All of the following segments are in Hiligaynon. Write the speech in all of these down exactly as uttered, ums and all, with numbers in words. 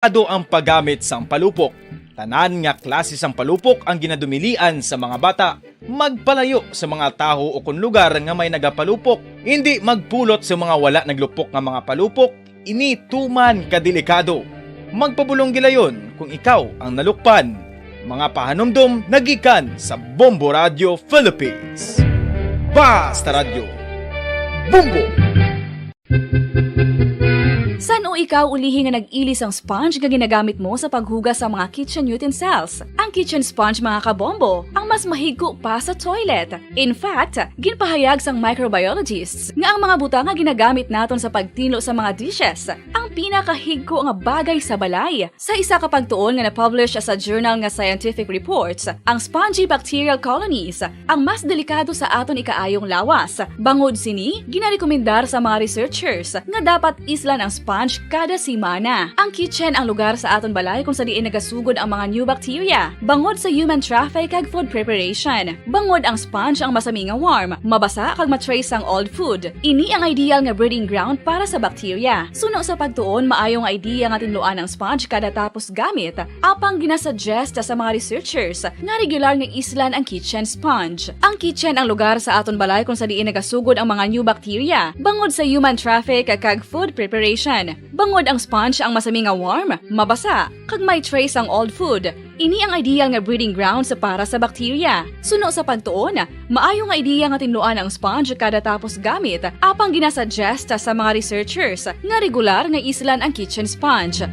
Ado ang paggamit sang palupok. Tanan nga klase sang palupok ang ginadumilian sa mga bata. Magpalayo sa mga tawo o kon lugar nga may nagapalupok. Hindi magpulot sa mga wala naglupok nga mga palupok. Ini tuman ka delikado. Magpabulong gilayon kung ikaw ang nalukpan. Mga pahanumdom nagikan sa Bombo Radio Philippines. Basta Radyo, Bombo! San-o ikaw ulihi nga nag-ili sang sponge nga ginagamit mo sa paghugas sa mga kitchen utensils? Ang kitchen sponge, mga kabombo, ang mas mahigko pa sa toilet. In fact, ginpahayag sang microbiologists nga ang mga butang nga ginagamit naton sa pagtinlo sa mga dishes ang pinakahigko nga bagay sa balay. Sa isa ka pagtuon nga na-publish sa journal nga Scientific Reports, ang spongy bacterial colonies ang mas delikado sa aton ikaayong lawas. Bangod sini, ginarekomendar sa mga researchers nga dapat islan ang sponge kada semana. Ang kitchen ang lugar sa aton balay kung sa diin nagasugod ang mga new bacteria, bangod sa human traffic kag food preparation. Bangod ang sponge ang masami nga warm, mabasa kag ma-trace sang old food. Ini ang ideal nga breeding ground para sa bacteria. Suno sa pagtuon, maayo nga idea nga tinluan ang sponge kada tapos gamit, apang ginasuggest sa mga researchers nga regular nga islan ang kitchen sponge. Ang kitchen ang lugar sa aton balay kung sa diin nagasugod ang mga new bacteria, bangod sa human traffic kag food preparation. Bangod ang sponge ang masami nga warm, mabasa, kag may trace ang old food. Ini ang ideal nga breeding grounds para sa bacteria. Suno sa pagtuon, maayo nga ideya nga tinluan ang sponge kada tapos gamit, apang ginasuggest sa mga researchers nga regular nga islan ang kitchen sponge.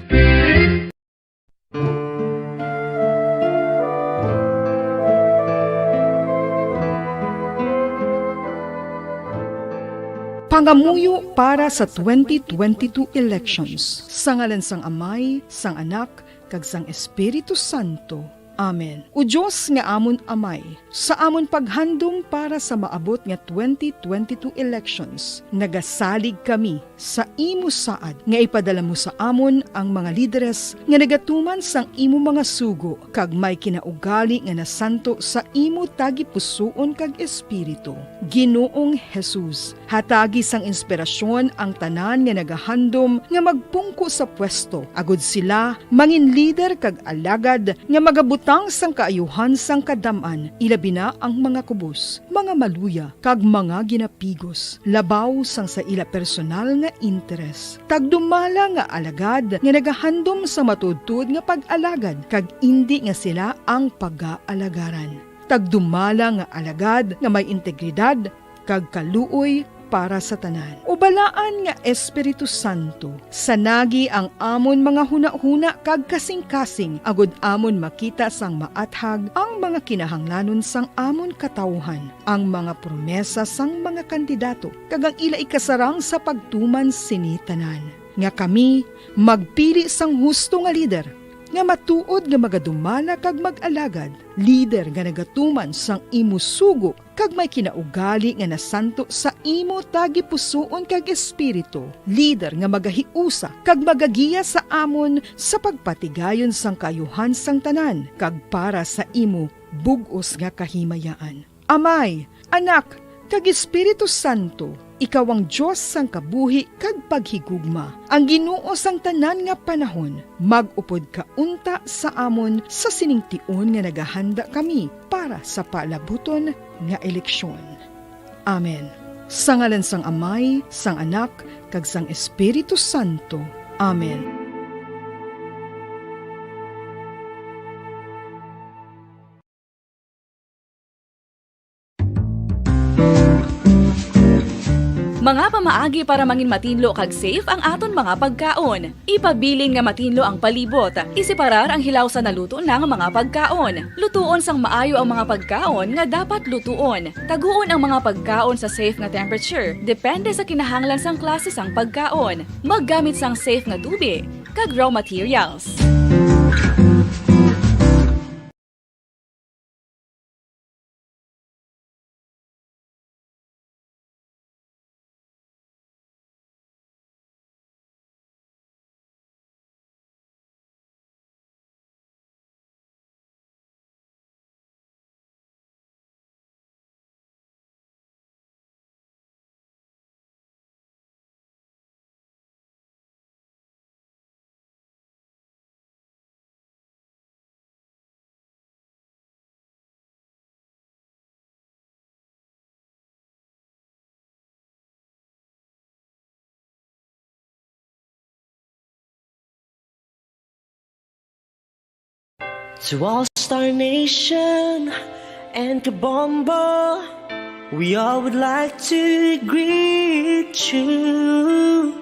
Pangamuyo para sa twenty twenty-two elections. Sa ngalan sang Amay, sang Anak, kag sang Espiritu Santo. Amen. O Dios nga amon Amay, sa amon paghandom para sa maabot nga twenty twenty-two elections, nagasalig kami sa imo saad nga ipadala mo sa amon ang mga lideres nga nagatuman sang imo mga sugo kag may kinaugali nga nasanto sa imo tagipusoon kag espiritu. Ginoong Jesus, hatagi sang inspirasyon ang tanan nga nagahandom nga magpungko sa pwesto, agud sila mangin lider kag alagad nga magabutang sang kaayuhan sang kadam-an, ilabi na ang mga kubos, mga maluya, kag mga ginapigos, labaw sang sa ila personal nga interes. Tagdumala nga alagad nga nagahandom sa matuodtuod nga pag-alagad, kag indi nga sila ang pagaalagaran. Tagdumala nga alagad nga may integridad kag kaluoy para sa tanan. O Balaan nga Espiritu Santo, sanagi ang amon mga hunahuna kag kasingkasing, agud amon makita sang maathag ang mga kinahanglanon sang amon katawuhan, ang mga promesa sang mga kandidato, kag ang ila ikasarang sa pagtuman sini tanan, nga kami magpili sang husto nga lider, nga matuod nga magadumala kag mag-alagad, lider nga nagatuman sang imo sugo kag may kinaugali nga nasanto sa imo tagipusoon kag espiritu, lider nga magahiusa kag magagiya sa amon sa pagpatigayon sang kaayuhan sang tanan kag para sa imo bug-os nga kahimayaan. Amay, Anak, kag Espiritu Santo, ikaw ang Dios sang kabuhi kag paghigugma, ang Ginoo sang tanan nga panahon. Mag-upod ka unta sa amon sa sining tion nga nagahanda kami para sa paalabuton nga eleksyon. Amen. Sa ngalan sang Amay, sang Anak, kag sang Espiritu Santo. Amen. Mga pamaagi para mangin matinlo kag safe ang aton mga pagkaon. Ipabilin nga matinlo ang palibot. Iseparar ang hilaw sa naluto na nga mga pagkaon. Lutuon sang maayo ang mga pagkaon nga dapat lutuon. Taguon ang mga pagkaon sa safe nga temperature, depende sa kinahanglan sang klase sang pagkaon. Maggamit sang safe nga tubi kag raw materials. To all Star Nation and Kabombo, we all would like to greet you.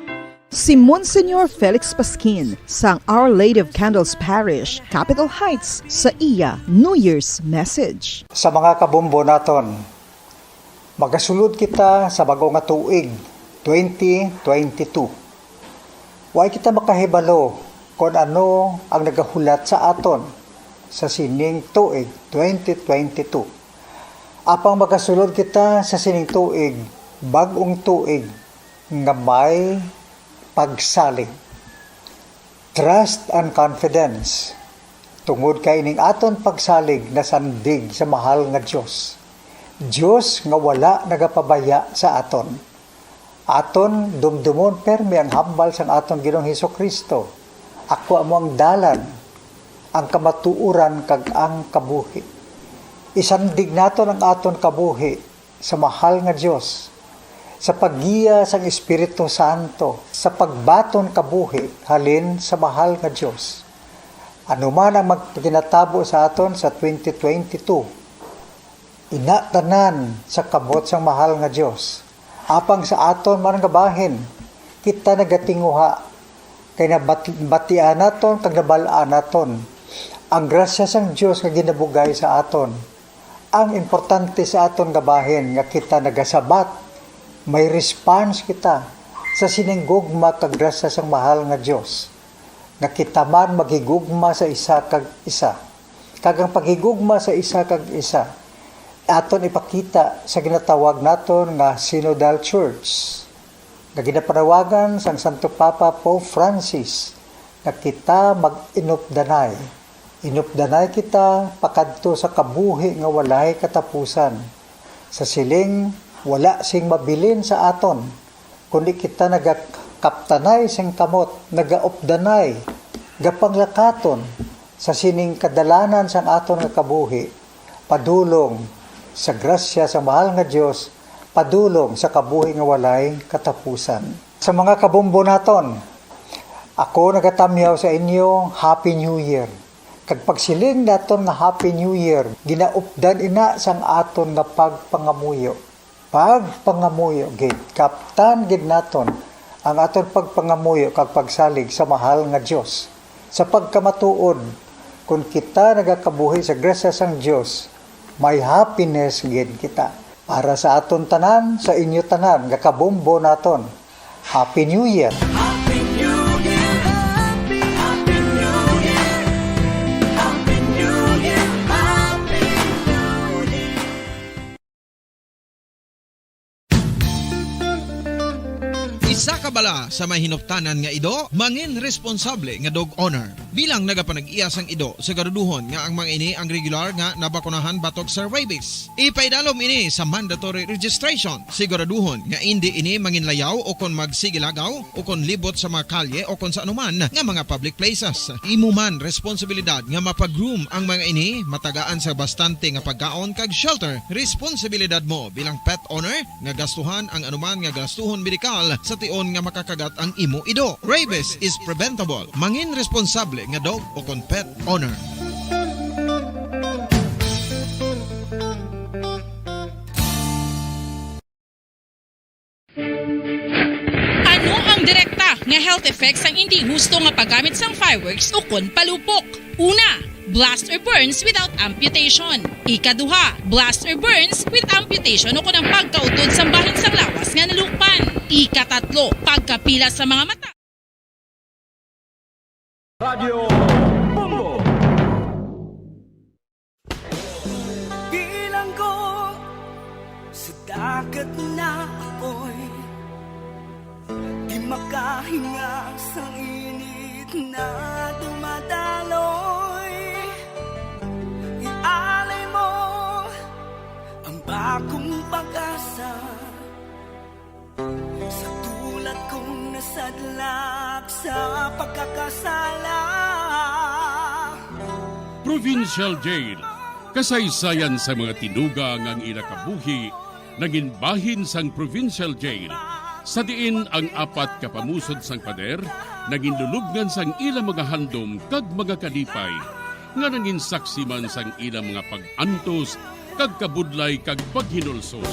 Si Monsignor Felix Pasquin sang Our Lady of Candles Parish, Capitol Heights, sa iya New Year's message. Sa mga kabombo naton, magasulod kita sa bag-o nga tuig, twenty twenty-two. Way kita makahibalo kon ano ang nagahulat sa aton sa sining tuig, twenty twenty-two. Apang magasulod kita sa sining tuig, bag-ong tuig nga may pagsalig. Trust and confidence, tungod kay ining aton pagsalig nasandig sa mahal nga Dios. Dios nga wala nagapabaya sa aton. Aton dumdumon permi ang hambal sang aton Ginoong Jesu-Cristo, "Ako amo ang dalan, ang kamatuoran, kag ang kabuhi." Isandig naton ang aton kabuhi sa mahal nga Dios, sa paggiya sang Espiritu Santo, sa pagbaton kabuhi halin sa mahal nga Dios. Ano man ang magpaginatabo sa aton sa twenty twenty-two, ina tanan sa kamot sang mahal nga Dios. Apang sa aton man nga bahin, kita nagatinguha, kay nabati-, batian naton kag nabal-an naton ang grasya sang Dios nga ginabugay sa aton. Ang importante sa aton nga bahin nga kita nagasabat, may response kita sa sining gugma kag grasya sang mahal nga Dios, nga kita man maghigugma sa isa kag isa. Kag ang paghigugma sa isa kag isa aton ipakita sa ginatawag naton nga Synodal Church, nga ginapanawagan sang Santo Papa Pope Francis nga kita mag-inupdanay. Inupdanay kita pakadto sa kabuhi nga walay katapusan. Sa siling, wala sing mabilin sa aton, kundi kita nagakaptanay sing kamot, nagaupdanay, gapanglakaton sa sining kadalanan sang aton nga kabuhi, padulong sa grasya sa mahal nga Dios, padulong sa kabuhi nga walay katapusan. Sa mga kabombo naton, ako nagatamyaw sa inyo, Happy New Year. Kag pagsiling naton nga Happy New Year, ginaupdan ina sang aton nga pagpangamuyo. Pagpangamuyo gid, kaptan gid naton ang aton pagpangamuyo kag pagsalig sa mahal nga Dios. Sa pagkamatuod, kon kita nagakabuhi sa grasya sang Dios, may happiness gid kita. Para sa aton tanan, sa inyo tanan nga kabombo naton, Happy New Year! Happy New Year! Happy, Happy New Year! Happy New Year! Happy New Year! Isa ka bala sa may hinuptanan nga ido, mangin responsable nga dog owner. Bilang nagapanag-iya sang ido, siguraduhon nga ang mga ini ang regular nga nabakunahan batok sa rabies. Ipaidalom ini sa mandatory registration. Siguraduhon nga indi ini manginlayaw o kon magsigilagaw o kon libot sa mga kalye o kon sa anuman nga mga public places. Imo man responsibilidad nga mapa-groom ang mga ini, matagaan sa bastante nga pagkaon kag shelter. Responsibilidad mo bilang pet owner nga gastuhan ang anuman nga gastuhon medikal sa tion nga makakagat ang imo ido. Rabies is preventable. Mangin responsable nga dog o kon pet owner. Ano ang direkta nga health effects sang indi husto nga paggamit sang fireworks ukon palupok? Una, blast or burns without amputation. Ikaduha, blast or burns with amputation ukon ang pagkautod sang bahin sang lawas nga nalukpan. Ikatatlo, pagkapila sa mga mata. Radyo Bombo. Bilanggo sa dagat na apoy, di makahinga sa init na dumadaloy. Ialay mo ang bagong pag-asa sa tulad kong nasadlak sa pagkakasala. Provincial Jail, kasaysayan sa mga tinuga nga ang ila kabuhi nangin bahin sang Provincial Jail, sa diin ang apat ka pamusod sang pader nangin lulubngan sang ila mga handom kag mga kalipay. nga nangin saksi man sang ilang mga pag-antos kag kabudlay kag paghinulsol.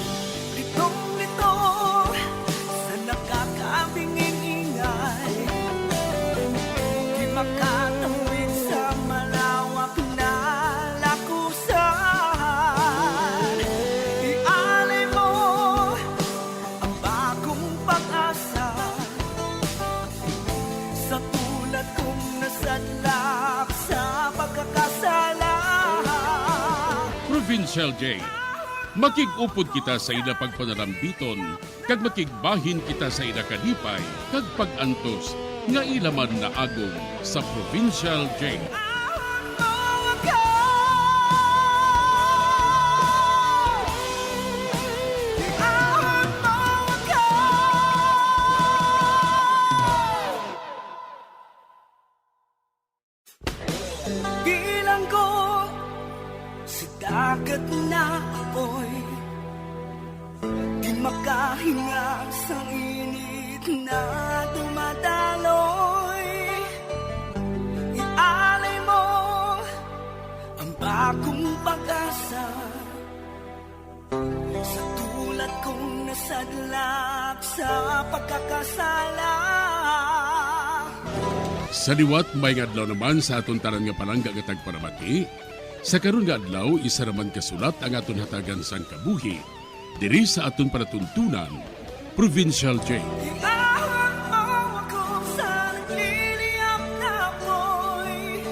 Litong-lito sa nakakabinging-ingay, di makatawid sa malawak na lakusan. Ialay mo ang bagong pag-asa sa tulad kong nasadlak sa pagkakasala. Provincial J. Makig-upod kita sa ila pagpanalambiton, kag makigbahin kita sa ila kalipay kag pag-antos nga ila man naagom sa Provincial J. Bilanggo sa dagat na apoy, di makahinga sang init na dumadaloy. Ialay mo ang bagong pag-asa sa tulad kong nasadlak sa pagkakasala. Sa liwat, maayong adlaw naman sa aton tanan nga palangga nga tagpalamati. Sa karon nga adlaw, isa naman ka sulat ang aton hatagan sang kabuhi diri sa aton palatuntunan, Provincial J. Iahang mo ako sa nagliliyab na apoy,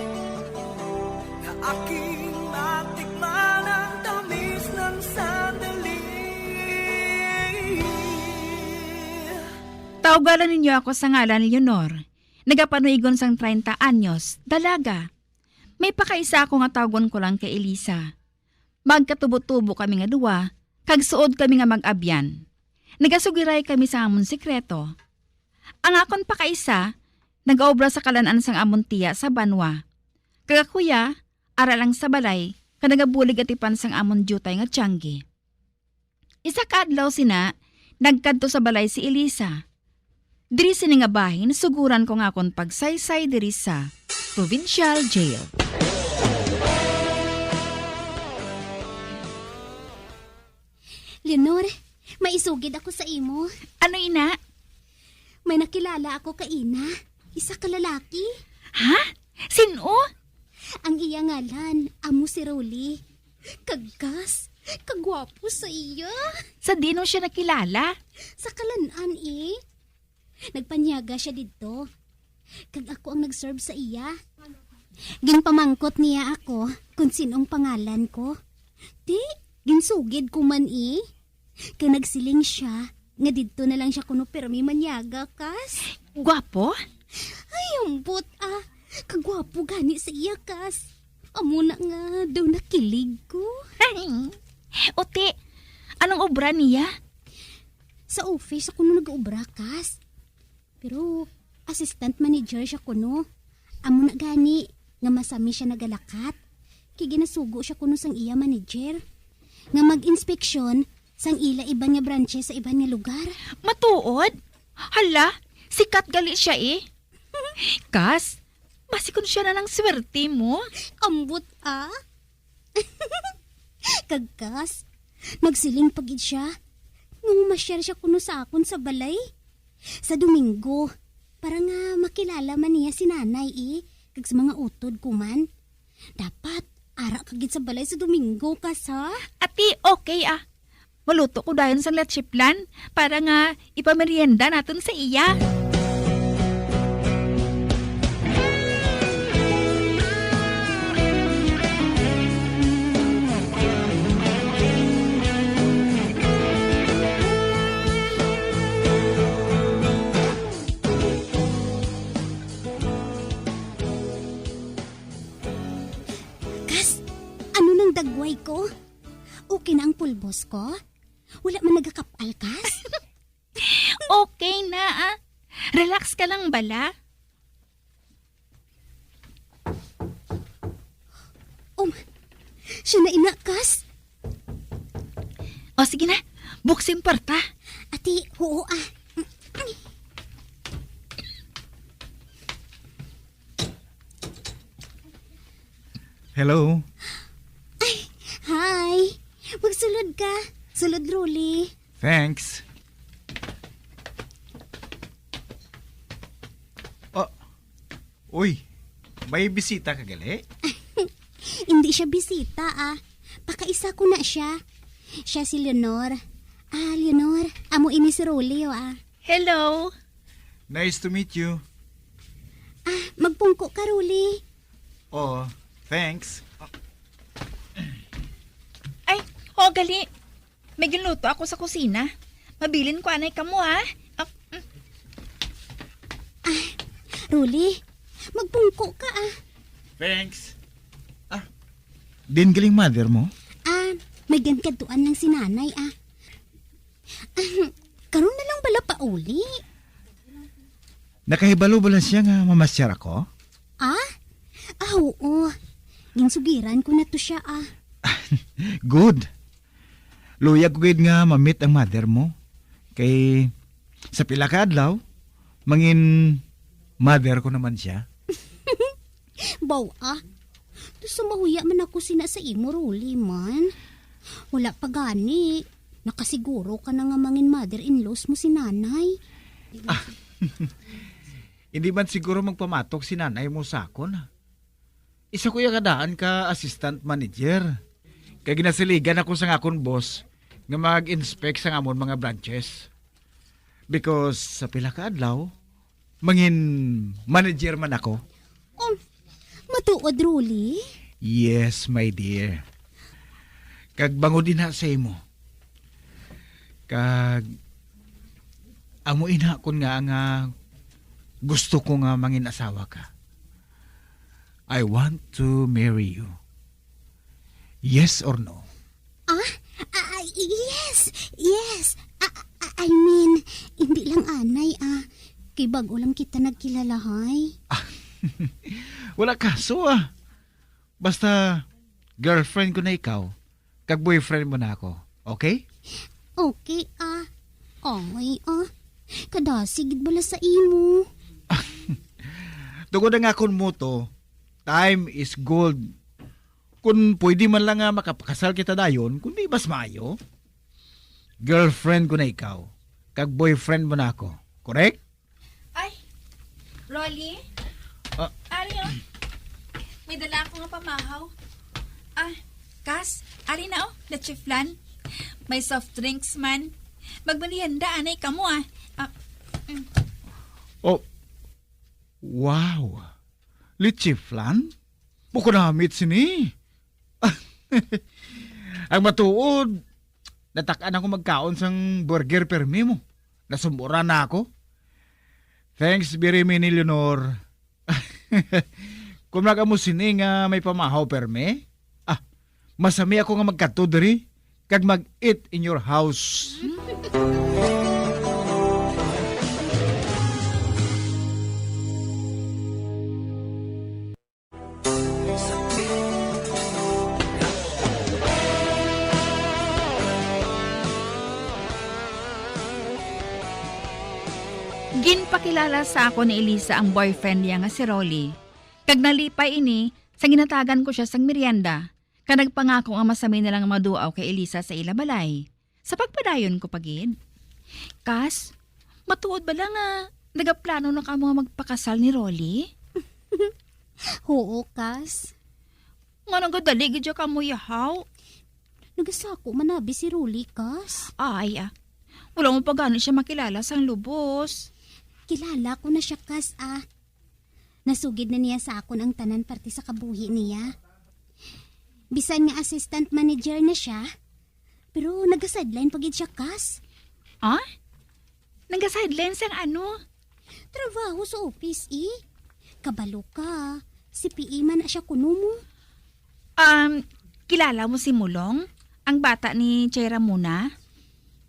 na aking matikman ang tamis ng sandali. Tawgalan ninyo ako sa ngalan ni Leonor, nagapanuigon sang treinta anyos, dalaga. May pakaisa ako nga tawgon ko lang kay Elisa. Magkatubo-tubo kami nga duwa, kag suod kami nga mag-abyan. Nagasugiray kami sa amon sekreto. Ang akon pakaisa, nagaobra sa kalan-an sang amon tiya sa banwa. Kag ako ya, ara lang sa balay, kag nagabulig atipan sang amon diutay nga tiyangge. Isa ka adlaw sina, nagkadto sa balay si Elisa. Diri sini nga bahin, suguran ko nga akon pagsaysay diri sa Provincial Jail. Leonor, may isugid ako sa imo. Ano ina? May nakilala ako kaina. Isa ka lalaki. Ha? Sin-o? Ang iya ngalan, amo si Rolly. Kag kas, kagwapo sa iya. Sa diin mo siya nakilala? Sa kalan-an, eh. Nagpanyaga siya didto. Kag ako ang nag-serve sa iya. Ginpamangkot niya ako kung sin-ong pangalan ko. Ti, ginsugid ko man, eh. Kag nagsiling siya nga didto na lang siya kuno pirmi manyaga, kas. Gwapo? Ay, ambot, ah. Kagwapo gani sa iya, kas. Amo na nga daw nakilig ko. Uti, anong obra niya? Sa office ako no nag-obra, kas. Pero assistant manager siya kuno. Amo na gani nga masami siya nagalakat. Kay ginasugo siya kuno sang iya manager nga mag-inspeksyon sang ila iban nga branches sa iban nga lugar. Matuod? Hala, sikat gali siya eh. Kas, basi kun siya na nang swerte mo. Ambot, ah. Kag kas, nagsiling pa gid siya nga mamasyar siya kuno sa akon sa balay sa Domingo, para nga makilala man niya si nanay, eh, kag sa mga utod ko man. Dapat ara ka gid sa balay sa Domingo, kas, ha? Ati, okay, ah. Maluto ko dayon sang leche flan para nga ipamerienda naton sa iya. Kas, ano nang dagway ko? Okay na ang pulbos ko? Wala man nagakapal, kas? Okay na, ah. Relax ka lang bala. Um, siya na ina, kas? O, sige na. Buksi ang parta. Ati, oo, ah. Hello. Hi! Magsulod ka. Sulod, Rolly. Thanks. Oh, uy, may bisita ka gali? Hindi siya bisita, ah. Pakaisa ko na siya. Siya si Leonor. Ah, Leonor, amo ini si Rolly, oh, ah. Hello. Nice to meet you. Ah, magpungko ka, Rolly. Oh, thanks. Ay, ho, gali. May ginluto ako sa kusina. Mabilin ko anay kamo, ha? Ah, mm. Ah, Rolly, magpungko ka, ah. Thanks. Ah, din galing mother mo? Ah, may gankadtuan lang si nanay, ah. Ah, karon na lang bala pauli. Nakahibalo ba lang siya nga mamasyar ako? Ah? Ah, oo. Ginsugiran ko na to siya, ah. Good. Luyag ko gid nga mamit ang mother mo. Kay sa pila ka adlaw, mangin mother ko naman siya. Baw, ah. Sa mahuya man ako sina sa imo, Rolly, man. Wala pa gani. Nakasiguro ka na nga mangin mother-in-laws mo si nanay. Hindi man siguro magpamatok si nanay mo sa akon. Isa ko ya kadaan ka assistant manager. Kay ginasiligan ako sang akon boss nga mag-inspect sang amon mga branches. Because sa pila ka adlaw, mangin manager man ako. Oh, matuod, Rolly? Yes, my dear. Kag bangod ina sa imo. Kag amo ina kon nga nga gusto ko nga mangin asawa ka. I want to marry you. Yes or no? Ah? Ah, yes! Yes! Ah, ah, I mean, hindi lang anay, ah. Kay bago lang kita nagkilalahay. Wala kaso ah. Basta girlfriend ko na ikaw, kag boyfriend mo na ako. Okay? Okay, ah. Okay, ah. Kadasig gid bala sa imo. Tungod ang akon motto, time is gold. Kung pwede man lang nga makapakasal kita dayon, kung di mas maayo. Girlfriend ko na ikaw, kag boyfriend mo na ako. Correct? Ay, Rolly? Ah. Ari, oh. May dala ako nga pamahaw. Ah, Kas, ari na, oh, leche flan. May soft drinks man. Magmerienda anay kamo, ah. Ah, mm. Oh, wow. Leche flan? Buko namit sini. Ang matuod, natak-an ako magkaon sang burger permi mo. Nasumburan na ako. Thanks, Biri Mini Leonor. Kung mag-amo sini nga may pamahaw permi, ah, masami ako nga magkadto diri kag mag-eat in your house. Ginpakilala sa ako ni Elisa ang boyfriend niya nga si Rolly. Kag nalipay ini sa ginatagan ko siya sang merienda, kag nagpangako nga masami na lang maduaw kay Elisa sa ila balay. Sa pagpadayon ko pa gid. Kas, matuod bala nga nagaplano na kamo nga magpakasal ni Rolly? Oo, Kas. Nga nagadali gid siya kamo yahaw? Nagasako man abi si Rolly, Kas. Ay, ah. Wala mo pa gani siya makilala sang lubos. Kilala ko na siya, Kas, ah. Nasugid na niya sa akon ang tanan parte sa kabuhi niya. Bisan nga assistant manager na siya, pero naga-sideline pa gid siya, Kas. Ah? Naga-sideline sang ano? Trabaho sa office, eh. Kabalo ka, C P A man na siya kuno mo. Um, kilala mo si Mulong? Ang bata ni Chay Ramona?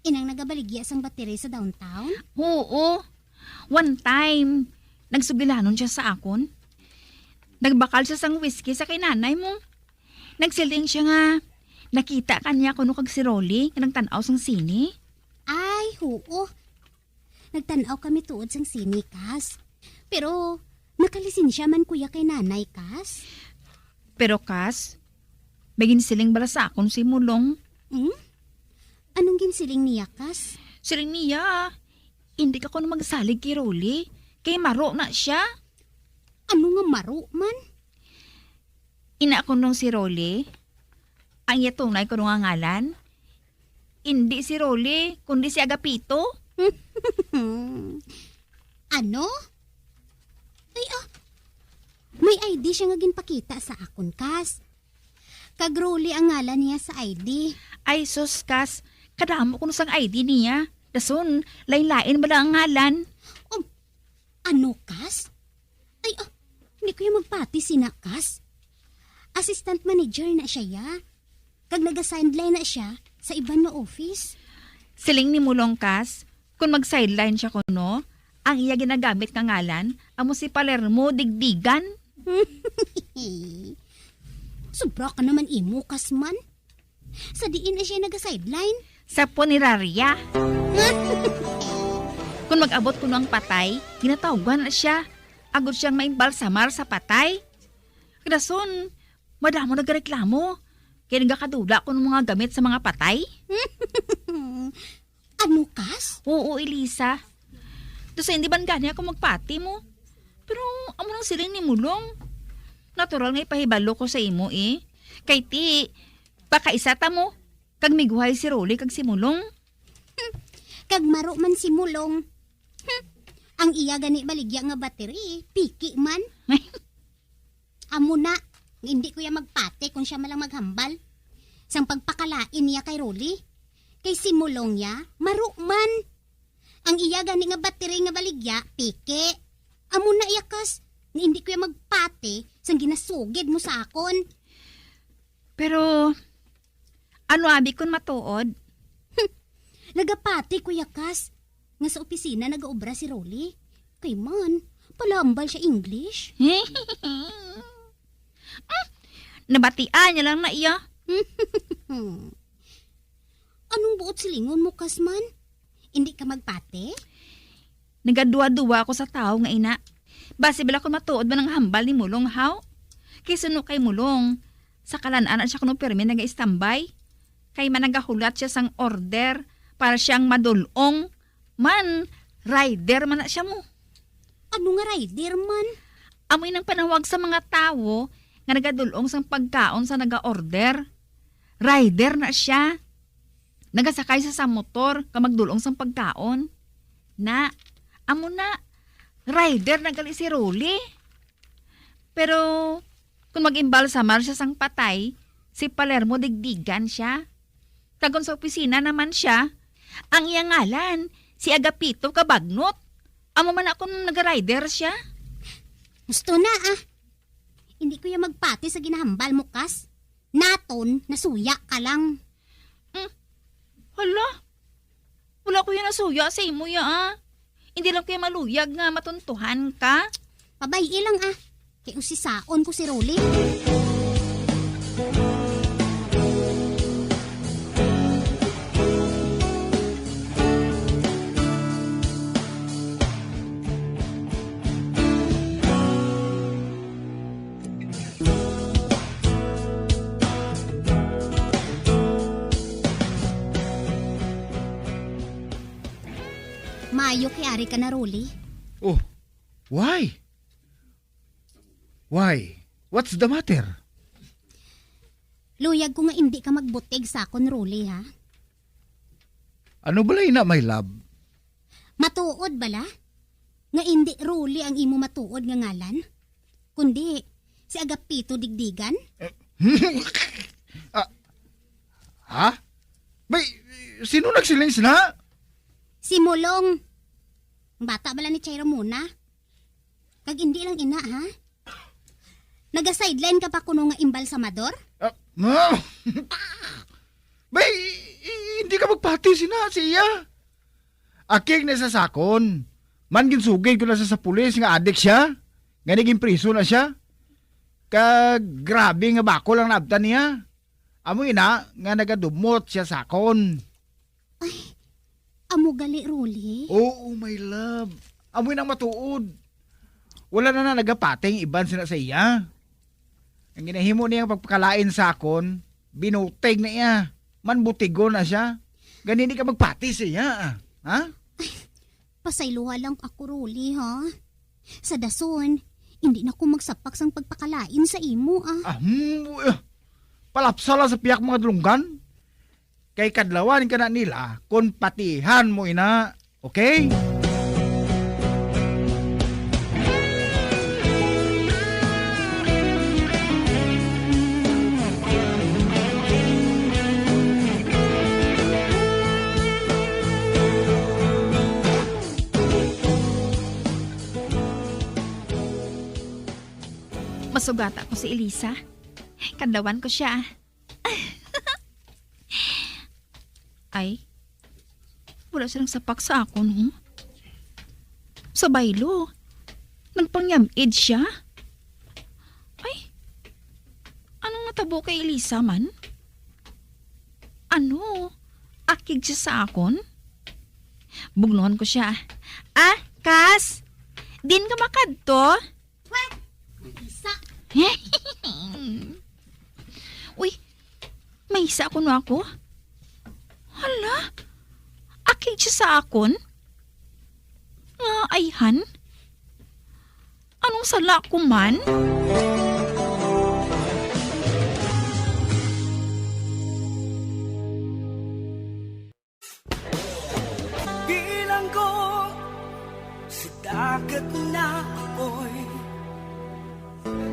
Inang nagabaligya sang battery sa downtown? Oo. One time, nagsugilanon siya sa akon. Nagbakal siya sang whisky sa kay nanay mo. Nagsiling siya nga nakita ka niya kuno kag si Rolly nga nagtan-aw sang sine. Ay, oo. Nagtan-aw kami tuod sang sine, Kas. Pero nakalisensya man kuya kay nanay, Kas. Pero, Kas, may ginsiling bala sa akon si Mulong. Hmm? Anong ginsiling niya, Kas? Siling niya, "Hindi ka kuno magsalig kay Rolly, kay maro na siya." Ano nga maro man? Ina kuno si Rolly, ang iya tunay kuno nga ngalan, indi si Rolly, kundi si Agapito. Ano? Ay, ah, may I D siya nga ginpakita sa akon, Kas. Kag Rolly ang ngalan niya sa I D. Ay, sus, Kas, kadamo kuno sang I D niya. Dason, lain-lain bala ang ngalan. Um, ano, Kas? Ay, ah, hindi ko yung magpati sina, Kas. Assistant manager na siya, ya. Kag naga-sideline na siya sa iban nga office. Siling ni Mulong, Kas, kung mag-sideline siya kuno, ang iya ginagamit nga ngalan amo si Palermo Digdigan. Sobra ka naman imo, Kas man. Sa diin na siya naga-sideline? Sa punerarya. Kung mag-abot kuno ang patay, ginatawgan na siya. Agod siyang maimbalsamar sa patay. Kadason, madamo nagareklamo. Kay nagakadula kuno mga gamit sa mga patay. Ano, Kas? Oo, Elisa. Dason, hindi man gani ako magpati mo. Pero amo nang siling ni Mulong. Natural nga ipahibalo ko sa imo, eh. Kay ti, pakaisa ta mo, kag miguhay si Rolly kag si Mulong. Kag maro man si Mulong. Hmm. Ang iya gani baligya nga battery, piki man. Amo na, nga hindi ko ya magpati kung siya man lang maghambal sang pagpakalain niya kay Rolly. Kay si Mulong ya, maro man. Ang iya gani nga battery nga baligya, piki. Amo na ya, Kas, nga hindi ko ya magpati sang ginasugid mo sa akon. Pero, ano abi kun matuod? Nagapati ko ya, Kas, nga sa opisina nagaobra si Rolly. Kay man, palambal siya English. Hmm? Nabatian niya lang na iya. Anong buot silingon mo, Kas man? Hindi ka magpati? Nagaduwa-duwa ako sa tawo nga ina. Basi bala kung matuod man ang hambal ni Mulong, haw? Kay suno kay Mulong, sa kalan-an na siya kuno pirmi nagaistambay. Kay man nagahulat siya sang order para siyang madul-ong. Man, rider man na siya mo. Ano nga rider man? Amo inang panawag sa mga tawo nga nagadul-ong sang pagkaon sa naga-order. Rider na siya. Nagasakay sa, sa motor ka magdul-ong sang pagkaon. Na, amo na, rider na gali si Rolly. Pero, kung mag-imbalsamar siya sang patay, si Palermo Digdigan siya. Kag kon sa opisina naman siya, ang iya ngalan, si Agapito Kabagnot. Amo man akon naga-rider siya. Gusto na, ah. Hindi ko ya magpati sa ginahambal mo, Kas. Naton, nasuya ka lang. Hmm. Hala, wala ko ya nasuya sa imo ya, ah. Hindi lang ko ya maluyag nga matuntuhan ka. Pabay-i lang, ah. Kay usisaon ko si Rolly. Maayo kay ari ka na, Rolly. Oh, why? Why? What's the matter? Luyag ko nga indi ka magbutig sa akon, Rolly, ha? Ano bala ina, my love? Matuod bala nga indi Rolly ang imo matuod nga ngalan, kundi si Agapito Digdigan? Ah, ha? Bay, sino nagsiling sina? Si Mulong. Ang bata bala ni Chairo Muna. Kag indi lang ina, ha? Naga-sideline ka pa kuno nga imbalsamador? Ah, ah. Bay, i-, hindi ka magpati sina siya. Akig na sa sakon. Man ginsugid ko na sa, sa pulis nga adik siya. Nga naging priso na siya. Kag grabe nga bakol ang naabtan niya. Amo ina nga nagadumot siya sakon. Ay, amo gali, Rolly? Oo, my love. Amo nang matuod. Wala na na nagapateng iban sina sa iya. Ang ginahimo niya pagpakalain sa akon, binutig na iya. Man butigon na siya. Gani di ka magpati siya, ha? Pasayloha lang ako, Rolly, ha? Sa dason, hindi na ko magsapak sang pagpakalain sa imo, ah. Ah, hmm, uh, palapsa lang sa piyak mga dulunggan. Kay kadlawan ka na nila kung patihan mo ina. Okay? Masugata ko si Elisa. Kadlawan ko siya. Ay, wala silang sapak sa akon, oh. Sa baylo, nagpangyam-id siya. Ay, anong natabo kay Elisa man? Ano, akig siya sa akon? Bugnuhan ko siya. Ah, Kas, din ka makadto? Weh! Isa. Uy, may isa kuno ako. Hala, akig siya sa akon? Nga ayhan? Anong sala ko man? Bilanggo sa dagat na apoy,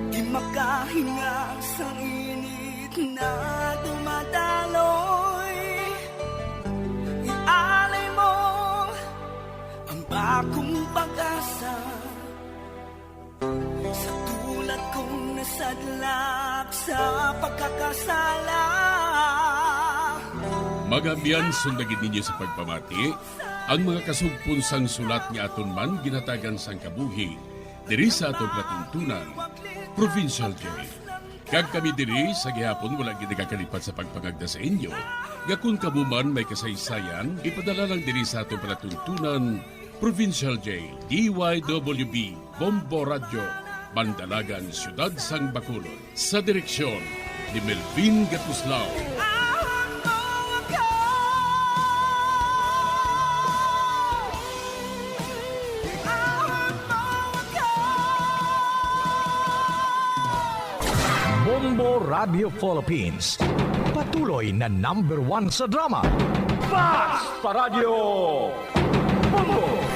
di makahinga sa init na dumadaloy. Ialay mo ang bagong pag-asa sa tulad kong nasadlak sa pagkakasala. Mga abyan, sundagin ninyo sa pagpamati ang mga kasugpon sang sulat nga aton man ginhatagan sang kabuhi diri sa aton palatuntunan, Provincial Jail. Kag kami diri sa gihapon wala gid nagakalipat sa pagpangagda sa inyo nga kon kamo man may kasaysayan, ipadala lang diri sa aton palatuntunan, Provincial Jail, D Y W B, Bombo Radyo, Bandalagan, Siyudad sang Bacolod, sa direksyon ni Melvin Gatuslao. Bombo Radio Philippines, patuloy na number one sa drama. Basta Radio Bombo!